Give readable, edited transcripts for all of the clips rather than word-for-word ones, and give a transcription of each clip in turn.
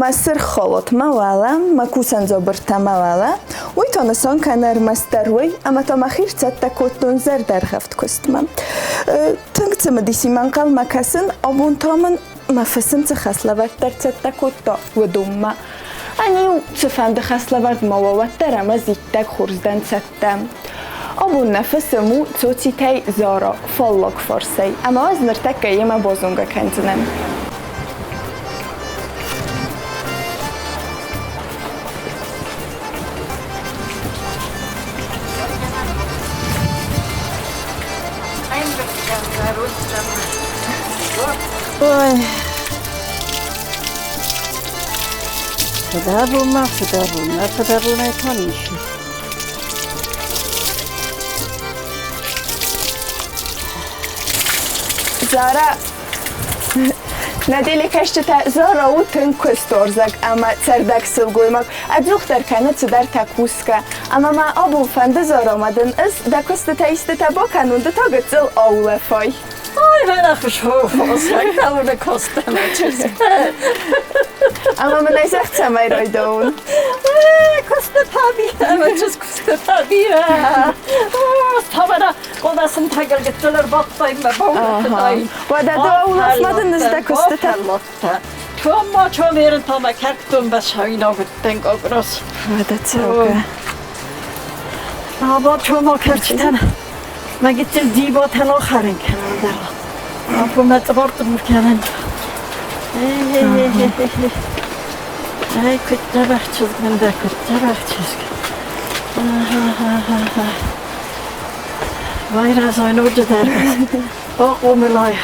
Мӕ сырх халат мӕ уӕлӕ, мӕ кусӕн дзабыртӕ мӕ уӕлӕ, уый та нысан кӕны ӕрмӕстдӕр уый, ӕмӕ та мӕхи рцӕттӕ кодтон зӕрдӕргъӕвд куыстмӕ. Тынг цымыдисимӕ ӕнхъӕлмӕ кӕсын, абон та мын мӕ фысым цы хӕслӕвӕрдтӕ ӕрцӕттӕ кодта, уыдонмӕ. Ӕниу, цыфӕнды хӕслӕвӕрд ма уа, уӕддӕр ӕмӕ ӕз иттӕг хорз дӕн цӕттӕ. Абон нӕ фысым у Цоцитӕй Зара, фаллаг фарсӕй, ӕмӕ ӕз ныртӕккӕ йемӕ базонгӕ кӕндзынӕн. Ой. Фыдӕбонмӕ, фыдӕбонмӕ, фыдӕбонӕй та ницы. Зара, нӕ телекӕсджытӕ Зара у тынг куыстуарзаг ӕмӕ цӕрдӕг сылгоймаг. Ӕдзухдӕр кӕны цыдӕртӕ кусгӕ. Ӕмӕ мӕ абон фӕнды Зарамӕ дын ӕз дӕ куыстытӕ истытӕ бакӕнон, ды та гыццыл аулӕфай. Ай, мӕнӕ хуысфосӕг костӕмӕ чызг. Ӕмӕ мын ӕй зӕгъ, цӕмӕй райдауон. Куыстытӕ бирӕ, мӕ чызг, куыстытӕ бирӕ. Тавара, къодасын тагӕлгӕттыл ӕрбадтай мӕ баулӕфыдай. Уӕдӕ ды аулӕф ма дын ӕз дӕ куыстытӕ. Чомма чомерын та мӕ кӕркдон басауинагуыдтӕн къокрос. Уӕдӕ цӕугӕ. Аба чома кӕрчытӕн Мӕ гыццыл дзибатӕ ахӕрын кӕнон дӕр. Афон мӕ цъыбар-цъыбур кӕнын. Ай, куыд дзӕбӕх чызг мын дӕ, куыд дзӕбӕх чызг. Байрӕзай ноджыдӕр. Бахъомыл ай.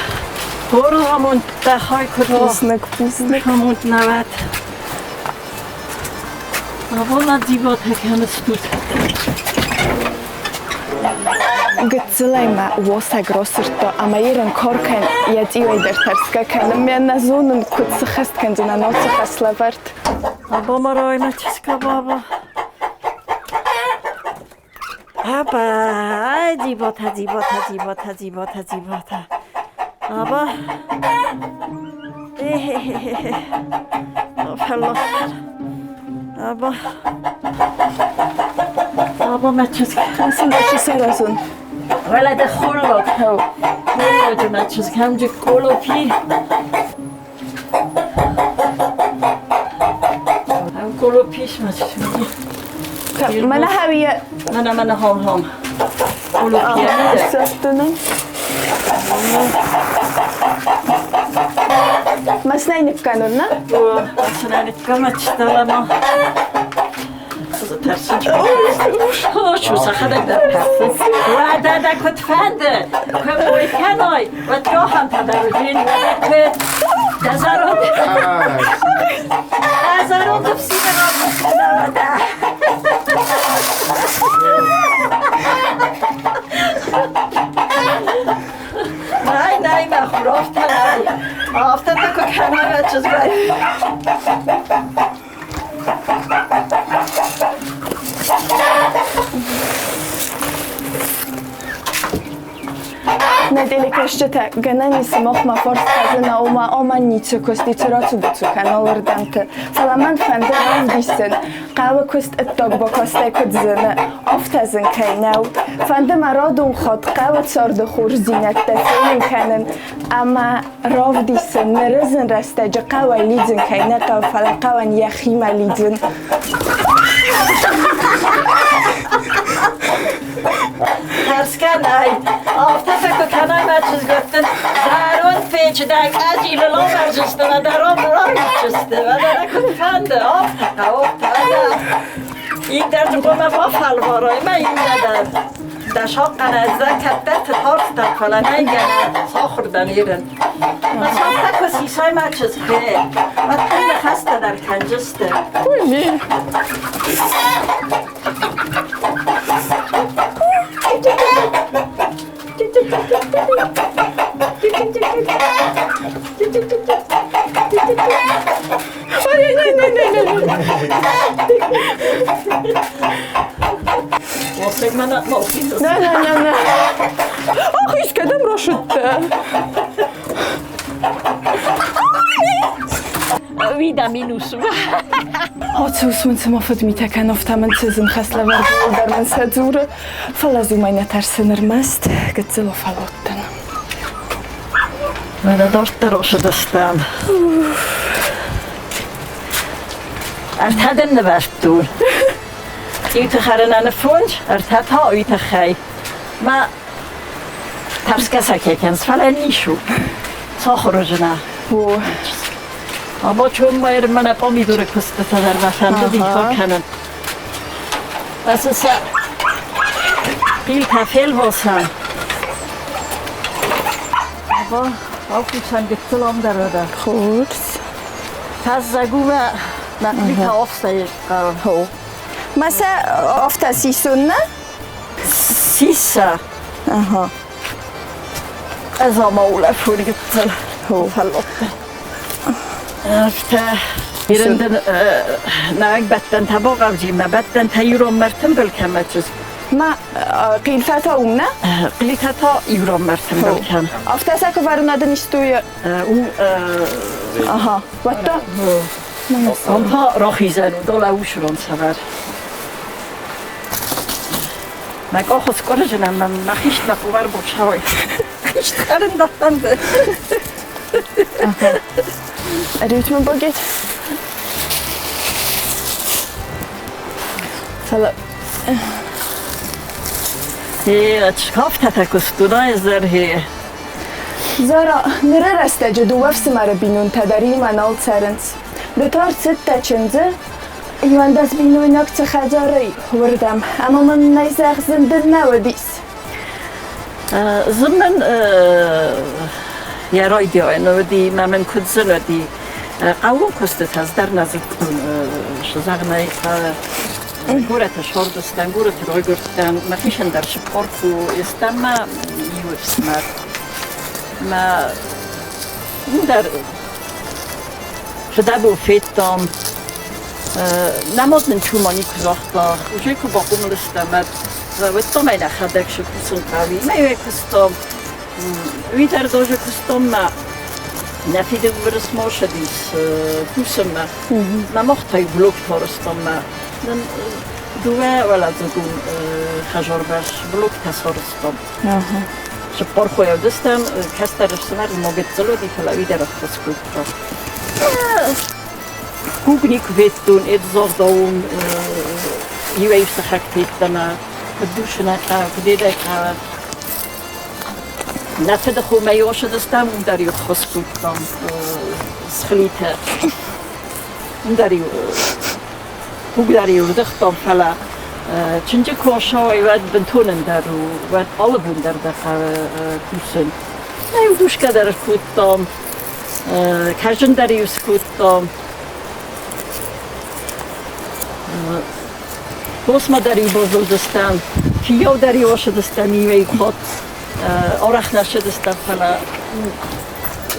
Хорз амонд дӕ хай куыд уа. Бузныг, бузныг. Амонд нӕ уӕд. Абон нӕ дзибатӕ кӕныстут. Гыццылӕй мӕ уосӕг росырдта ӕмӕ ерын коркӕн йӕ цъиуӕй дӕр тӕрсгӕ кӕны. Мӕ нӕ зонын, куыд сыххӕст кӕндзынӕн ацы хӕслӕвӕрд. Абамарай, баба. Аба, ай дзибота, дзибота, дзибота, дзибота, дзибота. Аба. Эхе-хе-хе. Фӕллад. Аба. Аба мӕ чызг. Цы саразон? Уӕлӕ дӕ холлаг. Холладжы мӕ чызг, хӕмджы колопи. Колопис мӕ чызг. Мӕнӕ хауия. Мӕнӕ мӕнӕ хом хом. Колопи. Сӕттыны. Маснай ныккӕнун, на? Маснай ныккӕмӕ читалама. Уӕдӕ дӕ куыд фӕнды, куы бой кӕной, уӕд рохӕнтӕ дӕр уыдзӕн, уӕдӕ куы дӕ зӕронд дӕ зӕронд ӕфсины рахуыскӕна, уӕдӕ. Нӕй, нӕй, мӕ хур, афтӕ нӕй. Афтӕ та куы кӕна мӕ чызгай. Нӕ телекӕсджытӕ, гӕнӕн ис махмӕ фарст фӕзына, ома ома ницы куыст, ницы рацу-бацу кӕн алырдӕмты. Фӕлӕ мӕн фӕнды равдисын, хъӕуы куыст ӕддаг бакастӕй куыд зыны, афтӕ зын кӕй нӕу. Фӕнды мӕ радон хатт хъӕуы царды хорздзинӕдтӕ фенын кӕнын ӕмӕ равдисын, ныры зын рӕстӕджы хъӕуӕй лидзын кӕй нӕ хъӕуы, фӕлӕ хъӕуӕн йӕхимӕ лидзын. Тӕрсгӕ нӕй. Афтӕ куы кӕнай мӕ чызгӕттӕн, зӕронд печы дӕ къӕдзилы лӕвӕрдзысты ӕмӕ дӕ райдзысты. Ӕмӕ дӕ куыд фӕнды, афтӕ хъӕуы, афтӕ. Индӕрты хъуамӕ бафӕлварай мӕ иннӕ дӕр. Дӕ сахъхъӕрӕдзӕ кӕддӕрты тарстӕн, фӕлӕ нӕй гӕнӕн, сахуыр дӕн ерын. Мӕ сахътӕ куы сисай мӕ чызг, уӕд дын ныхӕстӕ дӕр кӕнджысты. Нӕ, нӕ, нӕ, нӕ. Ах, искӕдӕм рашыдтӕ. Уый да минус. Оцус мын цыма фыдмитӕ кӕны, афтӕ мын цы зын хӕслӕвӕрд дӕр мын сӕ дзуры. Фӕлӕ ӕз уымӕй нӕ тӕрсын ӕрмӕст, гыццыл фӕлодтӕн. Мӕнӕ дарддӕр осыдыстӕм. Ӕртӕ дын нывӕрдтон. Цъиуты хӕрынӕн фондз, ӕртӕ та уый тыххӕй. Мӕ тӕрсгӕ сӕ кӕй кӕныс, фӕлӕ нишу. Сахуыр уыдзынӕ. О. Абон мӕнӕ пъамидоры куыстытӕ дӕр мӕ фӕндыди фӕкӕнын. Ацы сӕ хъилтӕ фелвасӕм. Aufgefallen гыццыл ам дӕр уыд. Хорз. Фӕззӕг у мӕ хъилтӕ офсайы хъӕуы. Ма сӕ афтӕ сисон нӕ? Сиса. Ага. Ӕз ама улӕфон гыццыл. Фӕллодтӕн. Афтӕ. Ирӕндӕн нӕуӕг бӕттӕнтӕ богъавджи, мӕ бӕттӕнтӕ ирон мӕртынбыл кӕмӕ чызг. Ма хъилтӕ та уым нӕ? Хъилтӕ та ирон мӕртынбыл кӕм. Афтӕ сӕ куы вӕрынадын истуйы. У Ага, уӕдта? Ам та рахизӕн у, долӕ усрон цӕвӕр. Мӕ къахы скъуырзын ӕмӕ мӕ хистмӕ къувар босауай. Хист хӕрын дӕ фӕнды. Ӕриут мын багет. Фӕлӕ Скафтӕтӕ куыстуна зӕрхи. Зара, ныры рӕстӕджы дыууӕ фсымӕры бинонтӕ дӕр иумӕ нал цӕрынц. Ды та ӕрцыдтӕ чындзы, 11 бинойнаг цы хӕдзары уырдӕм, ӕмӕ мын нӕй зӕгъдзын дын нӕ уыдис. Зымӕн йӕ райдиан уыди, мӕ мын куыд зын уыди. Хъӕууон куыстытӕ ӕз дӕр нӕ зыдтон, зӕгъынӕй горӕты схордыстӕн, горӕты райгуырдтӕн, мӕхицӕн дӕр сыппорт у, истӕм ма иу ӕфсымӕр. Мӕ уым дӕр фыдӕбон федтам. Нӕ мад нын чума никуы загъта, уже куы бахъомыл стӕм, уӕд мӕ нӕхӕдӕг сыкусын хъӕуи. Мӕ куыстам, уый дӕр даже куыстам мӕ нӕ фиды уырысмӕ ссыдис кусынмӕ. Мӕ махтӕй блок тарыстам мӕ нын дыууӕ уӕладзыгон хӕдзарвӕс блоктӕ сарӕзтам. Цыппар хойы уыдыстӕм, кӕстӕр ӕфсымӕр ма гыццыл уыди, фӕлӕ уый дӕр ӕххуыс кодта. Хъуг никуы федтон, ӕдзардауон иуӕй сыхӕгты йеддӕмӕ, куыд дусынӕ хъӕуы, куыд едӕй хъӕуы. Нӕ фыды хомӕ ӕсыдыстӕм, уым дӕр-иу ӕххуыс кодтам схлитӕ. Уым дӕр-иу хъуг дӕр-иу рдыгътам, фӕлӕ чынджы куы ацӕуай, уӕд бынтон ӕндӕр у, уӕд алы бон дӕр дӕ хъӕуы кусын. Нӕ-иу дусгӕ дӕр кодтам, Кӕрдзын дӕр-иу скодтам. Фосмӕ дӕр-иу базылдыстӕм, фиййау дӕр-иу ацыдыстӕм иуӕй хатт. Арӕх нӕ ссыдыстӕм, фӕлӕ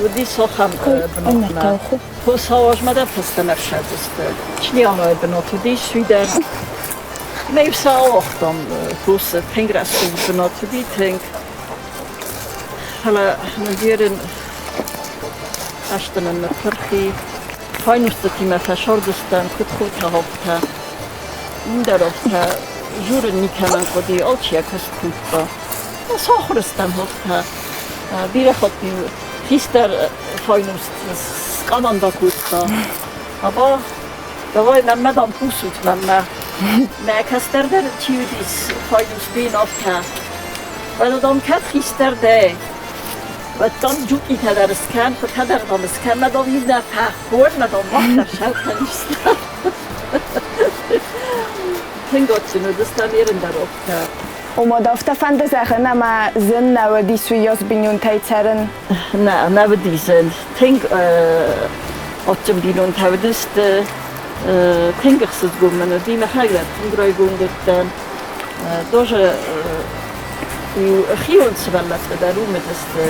уыдис ахӕм бынатмӕ. Фосауазмӕ дӕр фӕстӕмӕ ссадзысты. Чнианойы бынат уыдис, уый дӕр. Ӕмӕ-иу сӕ ауагътам фосы. Тынг рӕсугъд бынат уыди, тынг. Фӕлӕ нын астӕнӕн ныппырх и. Файнустытимӕ фӕсордыстӕм, куыд хуртӕ-хохтӕ. Уым дӕр афтӕ дзурын никӕмӕн хъуыди, алчи йӕ куыст кодта. Сахуыр стӕм афтӕ. Бирӕ хатт-иу хистӕр файнуст скъаманда кодта. Аба, давай мӕнмӕ, дам, хъусут мӕнмӕ. Мӕ кӕстӕр дӕр чи уыдис, файнуст бин афтӕ. Фӕлӕ, дам, кӕд хистӕр дӕ, уӕд, дам, джукъитӕ дӕр скӕн, хуытӕ дӕр, дам, скӕн, мӕ, дам, иу нӕ фӕхор, мӕ, дам, мах дӕр сау кӕнис. Тынг адджын уыдыстӕм ерын дӕр афтӕ. Ома дӕ афтӕ фӕнды зӕгъын, ӕмӕ зын нӕ уыдис уыйас бинонтӕй цӕрын? Нӕ, нӕ уыди зын. Тынг адджын бинонтӕ уыдысты. Тынг ӕхсызгон мын уыди, мӕхӕдӕг тынг райгонд уыдтӕн. Тоже хион сывӕллӕттӕ дӕр уым уыдысты.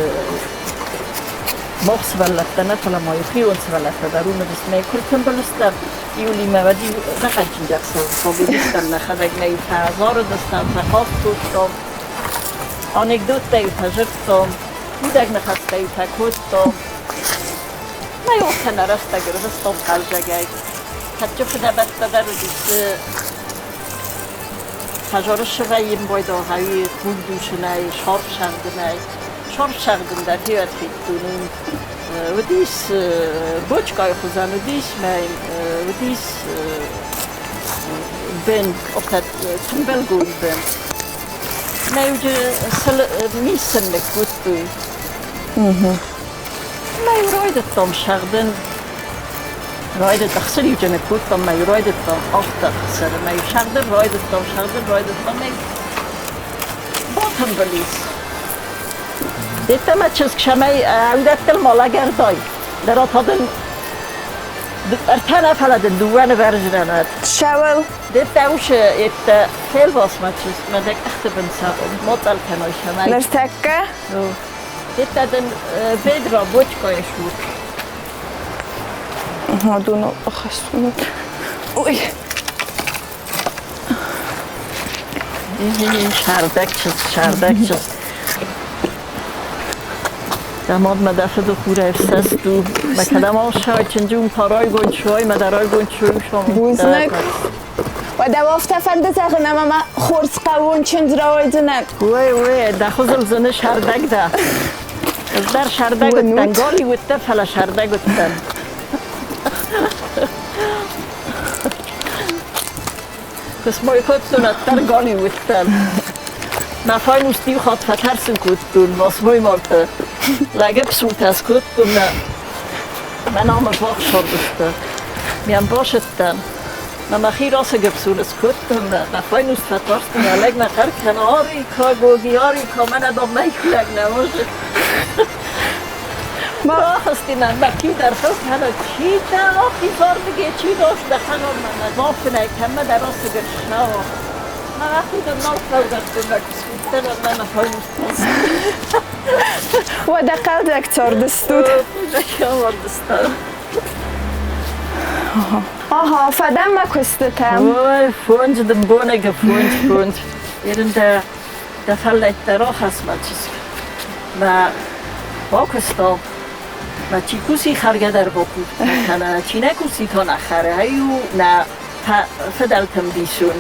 Мах сывӕллӕттӕ нӕ, фӕлӕ ма иу хион сывӕллӕттӕ дӕр уым уыдысты. Мӕ куы ртымбыл стӕм, июлимӕ, уӕд-иу рахӕджын ӕхсӕв фӕуыдыстӕм нӕхӕдӕг, нӕ-иу фӕзарыдыстӕм, фӕхъаст кодтам, анекдоттӕ-иу фӕзырдтам, худӕг ныхӕстӕ-иу фӕкодтам. Ӕмӕ охтӕ рӕстӕг ӕрвыстон хъӕлдзӕгӕй. Кӕдджы фыдӕбӕттӕ дӕр уыдысты. Хӕзоры сывӕййын бойдогъӕуи тугдусынӕй, сорфсӕгъдынӕй. Сорфсӕгъдын дӕр хиуӕд федтон. Уыдис бочкайы хуызӕн, уыдис мӕ уыдис бын, оптӕ тымбылгонд бын. Мӕ уыджы мисын ныккодтой. Мӕ райдыдтам сӕгъдын. Райдыдта ӕхсыриуджыны кодтам, мӕ райдыдтам афтӕ ӕхсыры. Мӕ сӕгъдын райдыдтам, сӕгъдын райдыдтам, мӕ батымбыл ис. Деттӕмӕ чызг сӕмӕй ӕвдӕттыл ма лӕгӕрдай. Дӕр атадын ӕртӕ нӕ, фӕлӕ дын дыууӕ нывӕрзынӕн. Цӕуыл? Деттӕ усы еттӕ фелвасмӕ чызг, мӕ дӕ къӕхты бын сӕ моцъӕл кӕной сӕмӕй. Ныртӕккӕ? Деттӕ дын бедра бочкайы сур. Адон ахӕссон. Ой. Сӕрдӕг чызг, сӕрдӕг чызг. Дӕ мад мӕ дӕ фыды хурӕй ӕфсӕст у. Мӕ кӕдӕм алсай чынджы уым та райгонд суай, мӕ дӕ райгонд суй, Бузныг. Уӕдӕ афтӕ фӕнды зӕгъын, ӕмӕ ма хорз хъӕууон чындз рауайдзынӕн. Ой, ой, дӕ хуызыл зыны сӕрдӕг дӕ. Ӕз дӕр сӕрдӕг уыдтӕн, гали уыдтӕ, фӕлӕ сӕрдӕг уыдтӕн. Куы смой кодтон, ӕддӕр гали уыдтӕн. Мӕ файнуст иу хатт фӕтӕрсын кодтон, ма смой мартӕ. Лӕгӕп султӕ скодтон, мӕ намӕ бахсардысты. Ме ӕмбасыдтӕн. Мӕ мӕхи рацӕгӕпсун скодтон, мӕ файнуст фӕтарстон, мӕ лӕгмӕ хъӕр кӕны, Арика, Гоги, Арика, мӕнӕ дам мӕ лӕг нӕ уарзы. Рахызти мӕ мӕ кидӕр хызтӕн, чи дӕ ахизардыге, чи дос дӕхӕнон мӕ бафынӕй кӕмӕ дӕ рацӕгӕпснао. Мӕ ахидӕн нал фӕлгӕттон, мӕ куыстӕн мӕ мӕ файнуст. Уӕдӕ хъӕлдзӕг цардыстут? Цардыстӕм. Ага, фӕдӕм мӕ куыстытӕм. Ой, фондз дын бонӕгы фондз, фондз. Ерын дӕ дӕ фӕллӕйттӕ рахӕсс мӕ чызг. Мӕ бакуыстам. Мӕ чи куси хӕргӕ дӕр бакодта, кӕнӕ чи нӕ куси, то нӕ хӕры. Ай у нӕ фыдӕлтӕм дисун.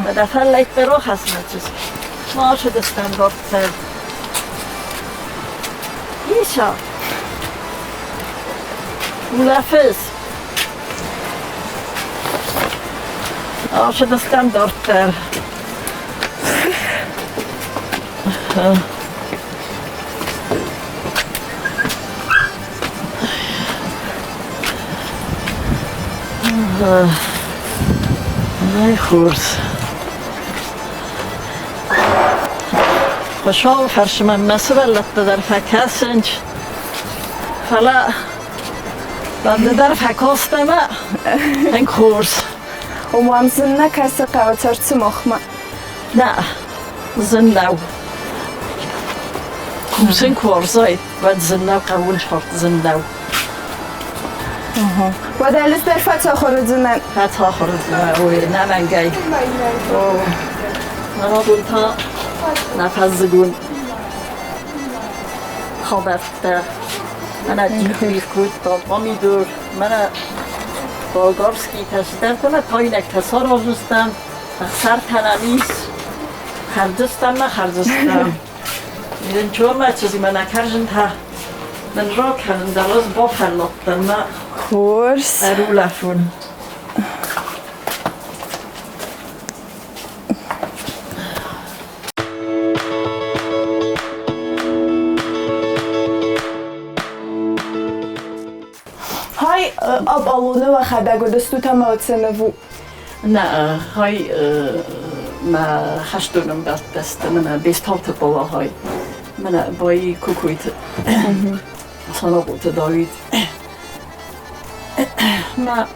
Мӕ дӕ фӕллӕйттӕ рахӕсс мӕ чызг. Ма ацыдыстӕм дарддӕр. Иса, улӕфыс? Ацыдыстӕм дарддӕр. Ай хорз. Хуыцауы фӕрцы мӕм мӕ сывӕллӕттӕ дӕр фӕкӕсынц, фӕлӕ ды дӕр фӕкастӕ ӕмӕ тынг хорз. Уым зын нӕ кӕсы хъӕуы цӕрдцымохмӕ? Нӕ, зын нӕу. Кусын куы уарзай, уӕд зын нӕу, хъӕуын зын нӕу. Уӕдӕ ӕз дӕр фӕцахуыр уыдзынӕн. Фӕцахуыр уыдзынӕ, ой, нӕмӕнгӕй. О, абон та нӕ фӕззыгон хабӕрттӕ. Мӕнӕ джитрих кодта помидор, мӕнӕ болгарскийтӕ, цыдӕртӕ мӕ тайнӕгтӕ сараздзыстӕм, ӕхсӕртӕ нӕм ис, хӕрдзыстӕм мӕ хӕрдзыстӕм. Ничего чызгмӕ нӕ кӕрзынтӕ мын ракӕнын дӕр ӕз бафӕлладтӕн мӕ Хорз. ӕрулӕфон. Хай Аполлоны уӕхӕдӕг уыдыстут ӕмӕ цыныву. Нӕ, хай мӕ хӕстон ӕмбӕлттӕ сты, мӕнӕ Бестауты Къола хай, мӕнӕ Байи Кукуйты Санахъоты Давид. Мӕ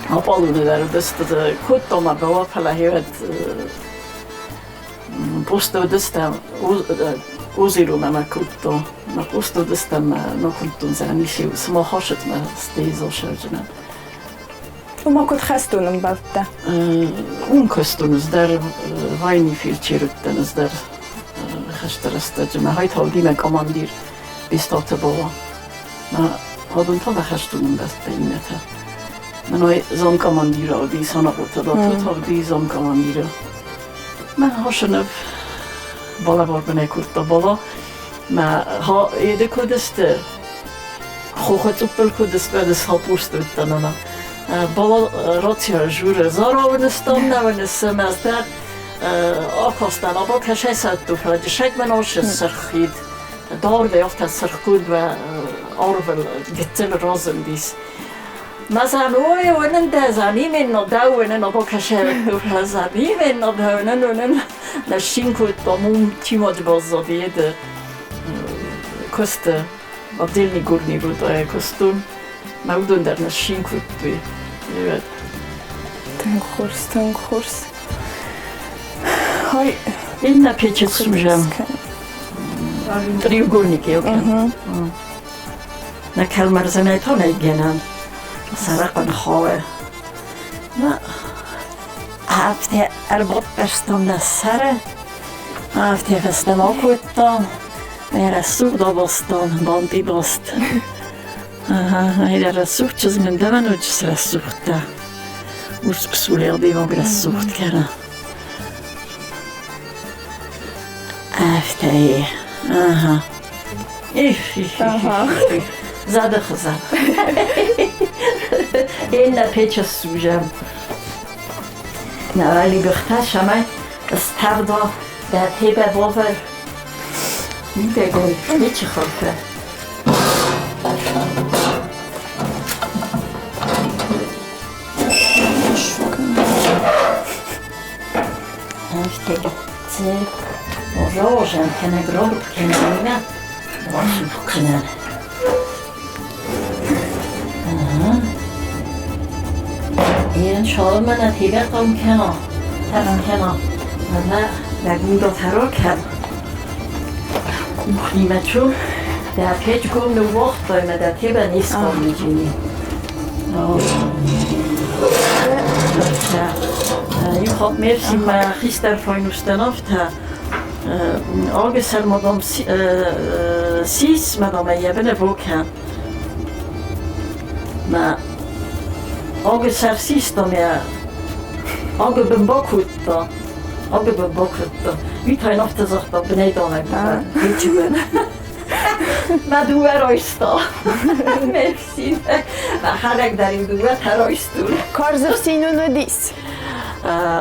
Аполлоны дӕр уыдысты, кодта мӕ бауа, фӕлӕ хевӕд Просто уыдыстӕм озеромӕ мӕ кодта. Мӕ просто уыдыстӕм мӕ мӕ куырдтон зӕгъын, цыма хасытмӕ стейзо сӕрджынӕн. Уымӕ куыд хӕстон ӕмбӕлттӕ? Уым куыстон ӕз дӕр, войны фельдшер уыдтӕн ӕз дӕр хӕсты рӕстӕджы. Мӕ хайтауди мӕ командир Бестауты Бола. Мӕ Адон та хӕстон ӕмбӕлттӕ иннӕтӕ. Мӕнӕй замкомандира уыди, Санахъоты Дату уыди замкомандира. Мӕ Хошинов балӕвар бынӕй кодта бала. Мӕ ха еде кодысты, хохы цъуппыл кодысты, ӕд схапурсты уыдтӕн ӕмӕ бала рация журы заравыныстам, нӕвынысы мӕздӕр акастан, аба кӕсӕй сӕтту, фӕлӕ дысӕгмӕ носы сырхид. Дардӕй афтӕ сырхгонд арвыл гыццыл разындис. Mazan unen daunen unen la shinkulta mum timodbozzoviede koste отдельный горный руд костюм Maudun na shinkutui. Тынг хорз, тынг хорз. Хай. Инна печет сужем. Треугольники, окей. На калмарзанай тонайгенан. Саракон хове. На After elbopperstom nessere. After festem akuttan. Erre szurdabasztan, bandibaszt. Aha, erre szurcsaz, de van, hogy szurta. Urspsuler sucht kennen. After, aha. Aha. Zada khazan. Inna pecha sujam. Na ali bechta shamay stavda da tebe bover. Midegol, pecha khalfa. Rožen kene grob kene ime. Rožen kene. Én csalmenet hivetom kena. Kena. Na, megmutathatok. Kuchnimecsú. De pécsgom no vortoj, mert a tében iszkom Juhat mer Christel Augusel madame sis madame jebene boken. Ma Augusel sis da mir Auge bokutta. Auge bokutta. Utain ofta sagt da beneda Ma du rojsta. Merci. Ma harek darin du rojstul. Karzefsinu nudis.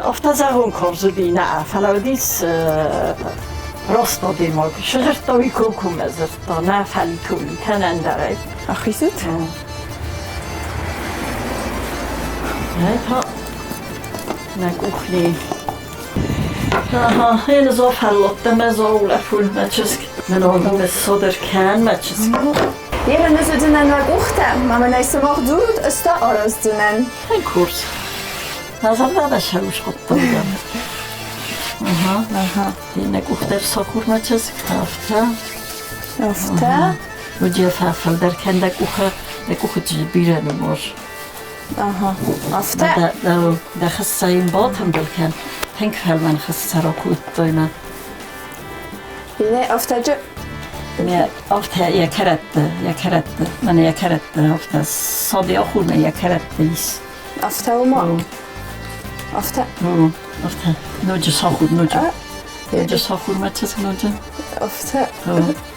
Ofta zahon korzubina, falaudis rostodimog. Sözörtavi kokumezerta, na falikuli, tenendere. Achizut? Ha. Na kuchni. Aha, én az afhallottam, ez a uleful, mert Men soderkan matches. Ерэнэзэдзынӕн уӕ къухтӕ, ма мӕнӕй сымах дзурут, ӕз та араздзынӕн. Kurs. Назарда шаушқоттам. Аха. Аха. Инна къухтӕр сахур матches афта. Афтӕ. Уджа фафалдар кӕнда къуха, да къухы бирӕ нымор. Аха. Афтӕ. Да да хӕссайын батамбал кӕн. Тынг фӕлмӕн хӕссаракуттойна. Иннӕ афтӕджы Me after jag karette, jag karette, men jag karette ofta sa det jag men jag karette is. Афтӕ уыма. Афтӕ. Афтӕ. Ноджы сахур, ноджы. Ноджы сахур матчas ноджы. Афтӕ.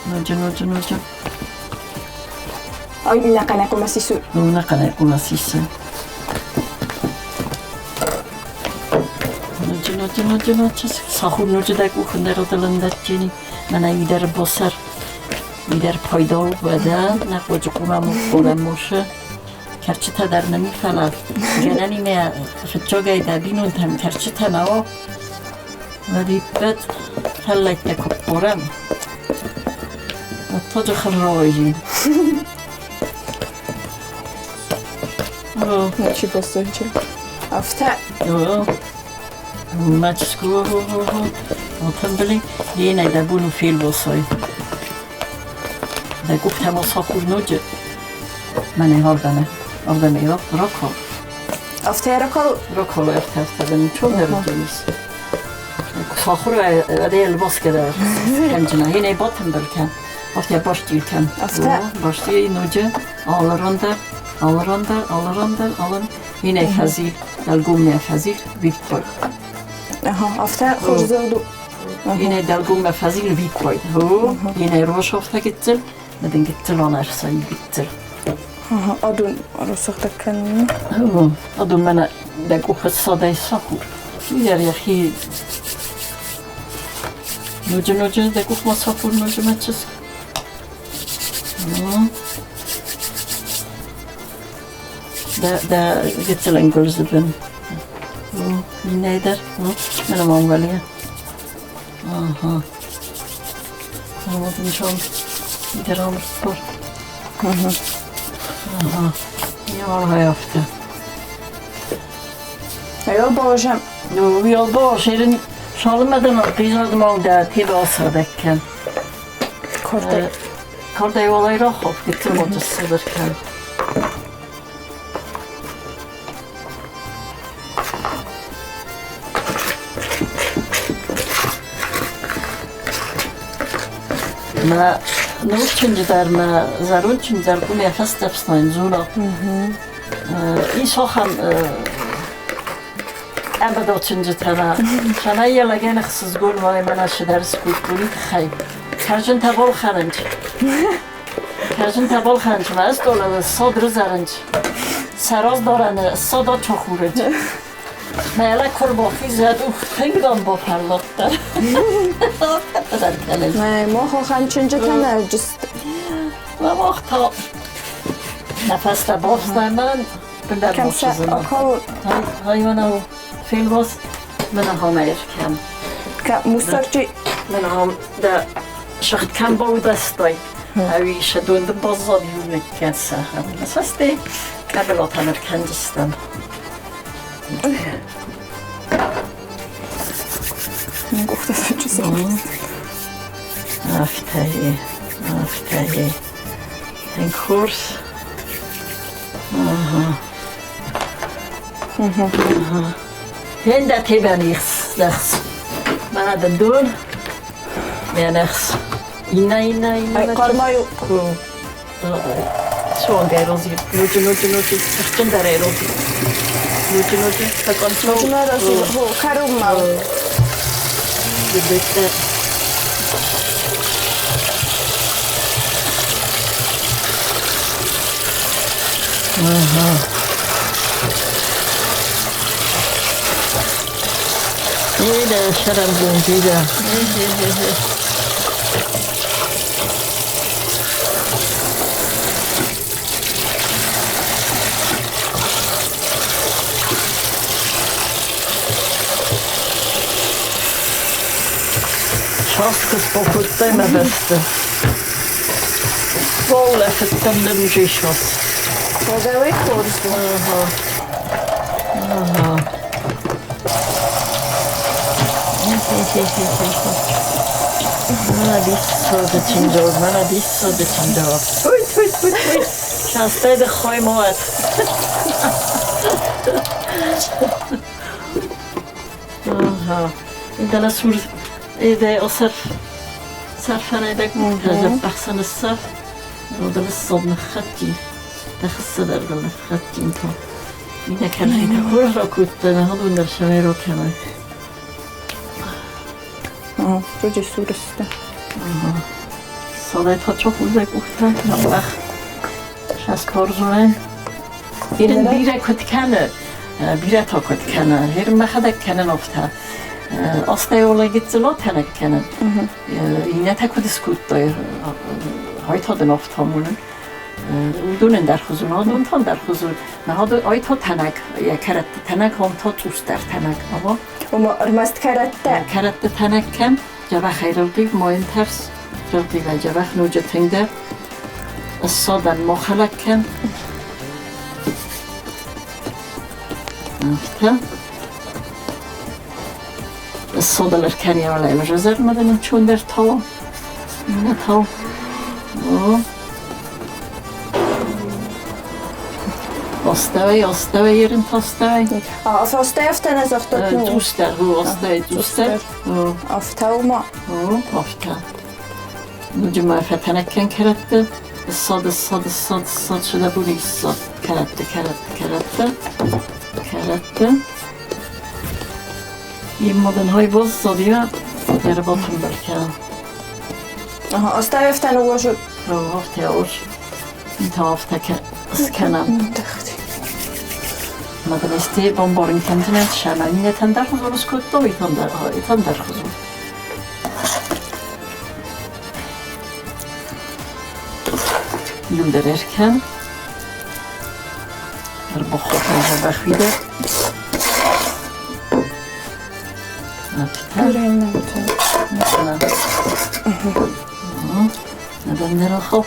Ноджы, ноджы, ноджы. Ай, нaqanaqumasisu. Naqanaqumasisu. Ноджы, ноджы, ноджы, ноджы. Сахур ноджы да къухындароdalandatjini. Mana ider bosar. Ider paydal beden, ne koca kumam qoramoşı. Kerçite der nemi falan. Geneli me fıçogay da binun tem kerçite na o. Vadipet fellette kopporam. Toca xırroji. Начи босонче. Афтӕ. Mačsku, Otembeli, jena da bunu felbosoj. Da guftamo sakur noje. Mane hordame. Hordame roko. Афтӕ ракал. Roko efter efter den chonner Sakur är baskede. Kanjina jena botembel kan. After bastil kan. After. Bastil noje. Алы ран дӕр, алы ран дӕр, алы ран дӕр, алы Иннӕ фӕзил, дӕлгоммӕ фӕзил, виппой. Аха, афтӕ хорз дзырд у. Иннӕ дӕлгоммӕ фӕзил виппой. Иннӕ рософтӕ гыццыл, дын гыццыл анӕрсай гыццыл. Аха, адон росохтӕ кӕнын. Адон мӕнӕ дӕ къухы ссадӕй сахур. Уый йӕхи ноджы-ноджы дӕ къухмӕ сахур, ноджы мӕ чызг. Дӕ гыццыл ӕнгуылдзы бын. Иннӕ дӕр. Мӕнӕ Монголия. Ага. Вот schon wieder Sport. Aha. Ja, афтӕ. Jól Boże. Jól Boże, én salmadan bizodmong de tibaszadekkel. Kordai. Kordai olaj rohov, gittim Мӕ ног чындзы дӕр мӕ зӕронд чындз дӕр къуым йӕ фӕстӕ ӕфснайын дзура. Ис ахӕм къӕбӕда чындзытӕ мӕ цӕмӕй йӕ лӕгӕн ӕхсызгон уа мӕнӕ цыдӕр скульптуры тыххӕй. Кӕрдзынтӕ балхӕнынц. Кӕрдзынтӕ балхӕнынц мӕ стъолы ссад рызӕрынц. Сӕ раздарӕны ссад ачахурынц. Мӕ лӕг куы рбахизӕд, ух, тынг дам бафӕлладтӕн. Мӕ хохӕн чынджытӕ нӕ джысты. Мӕ мах та нӕ фӕстӕ бафснаймӕн бындӕр бахизын. Хайванау фелвас мӕнӕ хамӕйыр кӕм. Мусорчи. Мӕнӕ хам дӕ сыгъд кӕм баудӕстай. Ӕви сӕ донды баззад иунӕг кӕд сӕхӕм. Сӕсте къӕбылатӕн ӕркӕндзыстӕм. Къухтӕ фӕчысыл. Афтӕ, афтӕ. Тынг хорз. Ага. Ага. Hände teben nichts. Мӕнӕ дын дон, мӕнӕ Иннӕ, иннӕ, иннӕ. Хъармай Суанг ӕрозир. Ноджы, ноджы, ноджы. Тыхджындӕр ӕрозир. Ноджы, ноджы. Фӕкъӕмсау. Ноджы ӕрозир. Кӕронмӕ. Быдыттӕ. Ага. Бирӕ сӕрӕнбон, бирӕ. Шаскыс бакодтай мӕ бӕсты. Баулӕфыдтӕн ныр уже шас. Уӕдӕ хорз у. Ага. Ага. Мӕнӕ диссаджы чындзӕуӕг. Туй, туй, туй, туй. Шастӕй дӕ хоймоат. Ага. Idele suur, ide osar sarfanaydak هذا أحسن الصرف وده الصدمة خدتي تخص درد خدتي انت إذا كان هيدا كل كنت هذا نرشميرو كمان. Вроде сурысты. Садайта çok uzak ухта. Ах. Шас корзуне. Ирен бирӕ куыд кӕны, бирӕ та куыд кӕны. Ирен мӕхӕдӕг кӕнын афтӕ. Астӕуыл гыццыл атӕнӕг кӕнын. Иннӕтӕ куыд скодтой, хайтадын афтӕ амонын. Уыдонӕн дӕр хуызон, адон та дӕр хуызон. Айта тӕнӕг, йӕ кӕрӕтты тӕнӕг, ам та цъусдӕр тӕнӕг. Ама Ома ӕрмӕст кӕрӕттӕ. Кӕрӕтты тӕнӕг кӕн, дзӕбӕхӕй рылхъив, ма йын тӕрс. Рылхъивӕй дзӕбӕх ноджы тынгдӕр. Ссадӕн ма хӕлӕг кӕн. Афтӕ. Ссадыл ӕркӕн йӕ уӕлӕ зӕрмӕ дын ӕнцондӕр тау. Иннӕ тау. О. Астӕуӕй, астӕуӕй ерын астӕуӕй. Афтӕ афтӕ нӕ загътат? Цъусдӕр, астӕуӕй цъусдӕр. Афтӕ ма. О, афтӕ. Ноджы ма фӕтӕнӕг кӕн кӕрӕтты. Ссад, ссад, ссад, ссад, шедабуни ссад. Кӕрӕтты, кӕрӕтты, кӕрӕтты, кӕрӕтты. Иммоден hajvozzadja, gyere Battenberg. Aha, aztán olvasod. After skenan. Madanesti bomborin kendine şemenine tender huzuruz kutlu itandar huzur. Yum dererken er wieder. Neden خب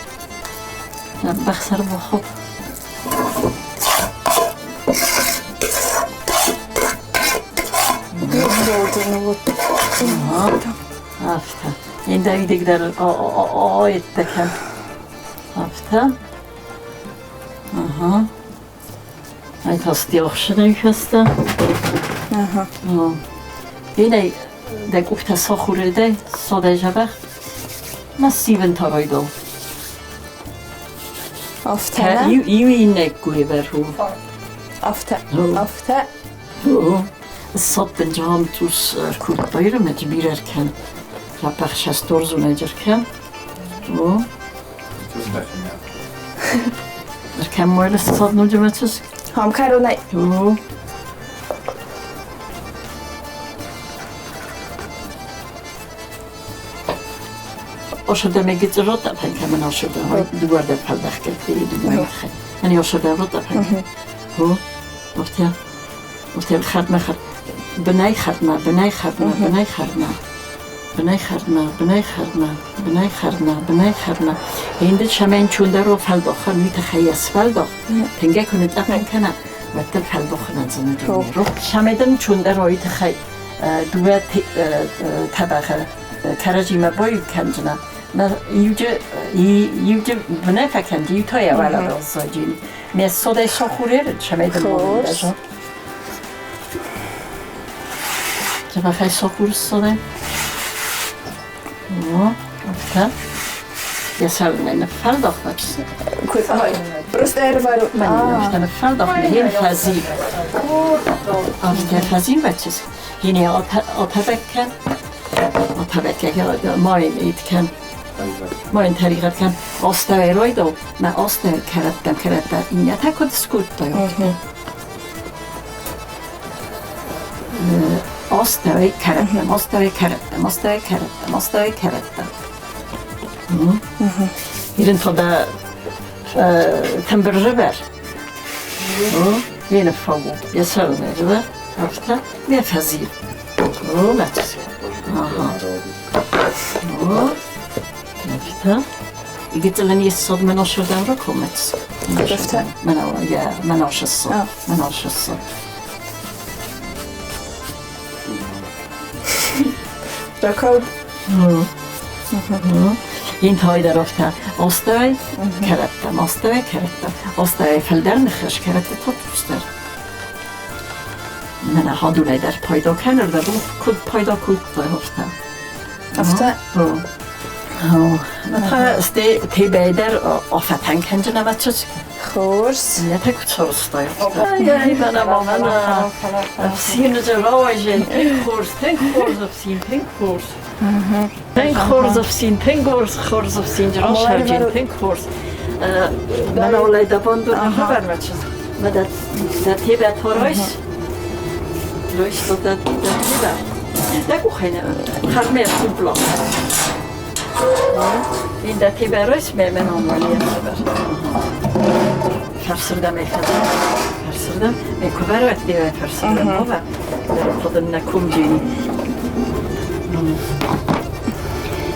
بخسر بخب Afta. Inda idigdar oittekan. Afta. Aha. Ay tasti oxshina Aha. Inay da kufta sokhurede sodejabach. Massiven toroidal. Afta. Iu inekkuiverhu. Afta. Afta. Sotten jaamtus kulttuirum et birerken. Rapachsastorzunejerken. O. Erken moiles sodnujumatus. Hamkarona. O. Oshada megitsrota pankaman oshada duarda paldachket duarda. Ani oshada rota pank. Ho. Ofta. Ofta khatma khat. Benai khatma, benai khatma, benai khatma. Benai khatma, benai khatma, benai khatma, benai khatma. Hinde shamen chundaro faldoch mitakhayas faldoch. Tenge kunet apankana. Vatta faldoch nan zun. Shameden chundaro itakhay duwa tabakha karajima boy kanjna. Na iuje iuje benefa kan ju toya wala sojin. Me sode sochurer shameden boy. Tabakha sochur sode. O, afta. Ja salnen faldoch Просто ervaru. Man faldoch hin fazi. Afta fazi matches. Hine otabekka. Otabekka main itken. Main tariqat kan ostaeroido ma osta karattam karatta injata kod skutta jo. Ostae karattam ostae karattam ostae karattam ostae karattam. Irin toda temberriver. Yine fagu. Yasalne river. Afta me fazi. O matches. Aha. O. Afta. قلت الصد من أشهر دورة كومت. عرفتها؟ من يا من أشهر الصد. من أشهر الصد. Рекорд. Hint rafta ostoj karattam ostoj karattam ostoj feldernikhsh karatta totruster. Men hadulay der paydo kenar der kud paydo kud hofta. Afta. Ma ste tebeder ofatan kanjana matchus. Khors. Ja tak tsorstay. Ja, ibana mamana. Afsin jarawajin khors ten khors afsin ten khors. Ten khors afsin ten khors khors afsin jarashajin ten khors. Mana olay da bandur habar matchus. Ma da da tebe torois. Rois da da tebe. Da kukhena. Kharme kubla. Inda tebe rois me men onwali habar. Farsırda mekada. Farsırda me kubarat diye farsırda baba. Der kumjini.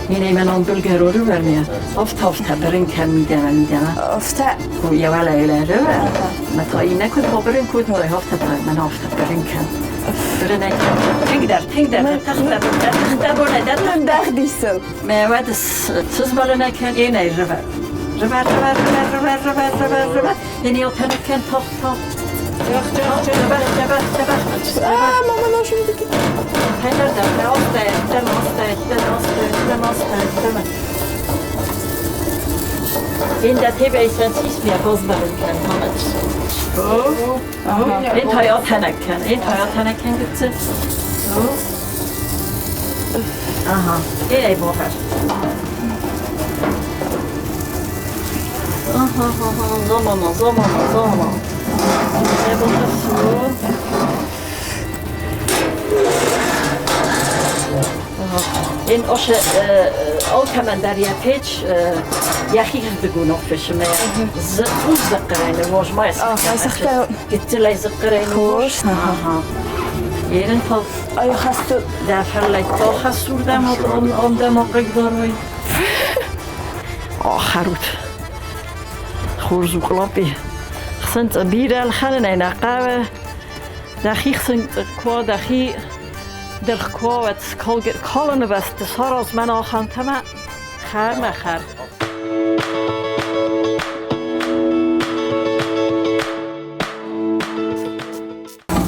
Yine men on bulgar vermiyor. Ofta ofta berin kan midama midama. Afta. Ja wala ila röver. Ma ta inna kut på berin kut på ofta ta men ofta berin kan. Berin تقدر تقدر تخدم تخدم ولا Dagdisel. ما واد تزبلنا كان إيه الربا ربا ربا ربا ربا ربا ربا ربا يعني يوتنا كان طخ طخ طخ طخ ربا ربا ربا Ah, mama nashum diki. هذا ده ده ده ده ده ده ده ده.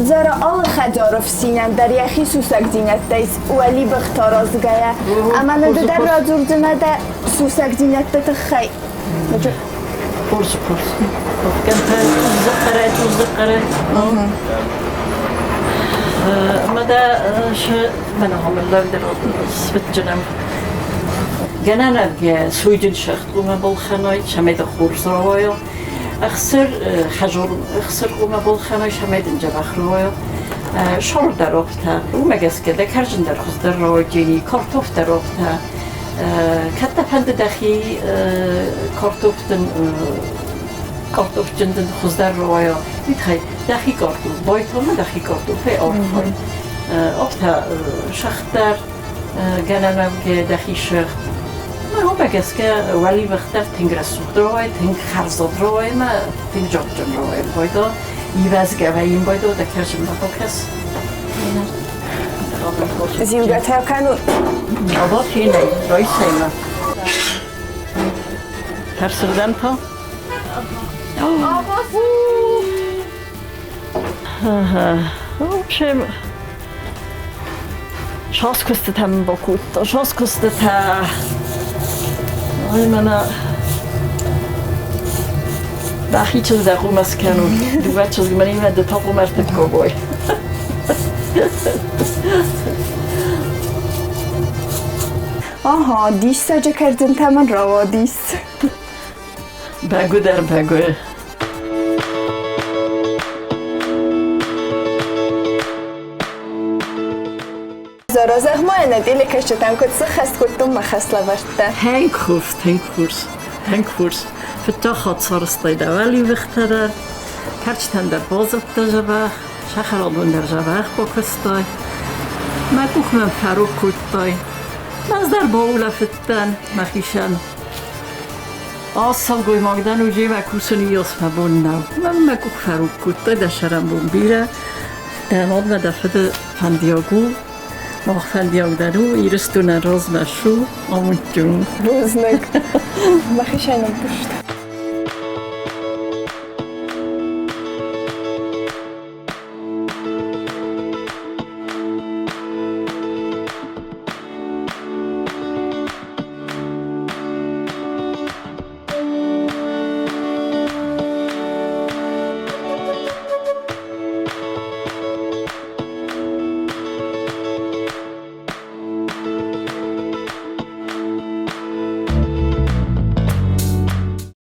Зара алы хӕдзары фсинӕн дӕр йӕхи сусӕгдзинӕдтӕ ис уӕлибӕхтӕ аразгӕйӕ, ӕмӕ нын ды дӕр радзурдзынӕ дӕ сусӕгдзинӕдты тыххӕй. Хорз, хорз. Кӕнтӕ туззахъхъӕрӕй, Мада Гӕнӕнӕвгӕ суйджын сыгъд уымӕ балхӕной, цӕмӕй дӕ хорз рауайа. Ӕхсыр хӕзон ӕхсыр уымӕ балхӕной, цӕмӕй дын дзӕбӕх рауайа. Сор дӕр афтӕ, уымӕ гӕсгӕ дӕ кӕрдзын дӕр хуыздӕр рауайдзӕни, картоф дӕр афтӕ. Кӕд дӕ фӕнды дӕхи картоф дын картофджын дын хуыздӕр рауайа, уый тыххӕй дӕхи картоф байтонмӕ дӕхи картофӕй архай. Афтӕ сыгъд дӕр гӕнӕнӕвгӕ дӕхи сыгъд. Уымӕ гӕсгӕ уӕливых дӕр тынг рӕсугъд рауайы, тынг хӕрзад рауайы ӕмӕ тынг зондджын рауайы. Байдо ивӕзгӕ вӕййын байдо дӕ кӕрзынмӕ бакӕс. Зилгӕтӕ кӕнун. Або фенӕй, райсӕймӕ. Фӕрсырдӕм та? В общем, Шаскуыстытӕ мын бакодта, шаскуыстытӕ. Ай мӕнӕ дӕхи чызг дӕ хъумӕ скӕнут. Дыууӕ чызг мӕнимӕ ды та хъумӕ ӕртыккогой. Ага, диссаджы кӕрдзынтӕ мын рауадис. Бӕгуыдӕр, бӕгуы. Зӕгъ-ма, ӕнӕ телекӕсджытӕм куыд сыххӕст кодтон мӕ хӕслӕвӕрдтӕ? Тынг хорз, тынг хорз, тынг хорз. Фыццаг хатт сарӕзтай дӕ уӕливыхтӕ дӕр, кӕрчытӕн дӕр базыдта дзӕбӕх, сахарадон дӕр дзӕбӕх бакуыстай. Мӕ къух мӕм фӕрог кодтай. Ӕз дӕр баулӕфыдтӕн мӕхицӕн. Аз сылгоймаг дӕн, уыимӕ кусын иос мӕ бон нӕу. Мӕн мӕ къух фӕрог кодтай, дӕ сӕрӕнбон бирӕ. Дӕ мадмӕ дӕ фыды фӕндиаг у, мах фӕндиаг дӕр у, Ирыстонӕн размӕ ссу, амондджын у. Бузныг. Мӕхицӕн ӕмпырст.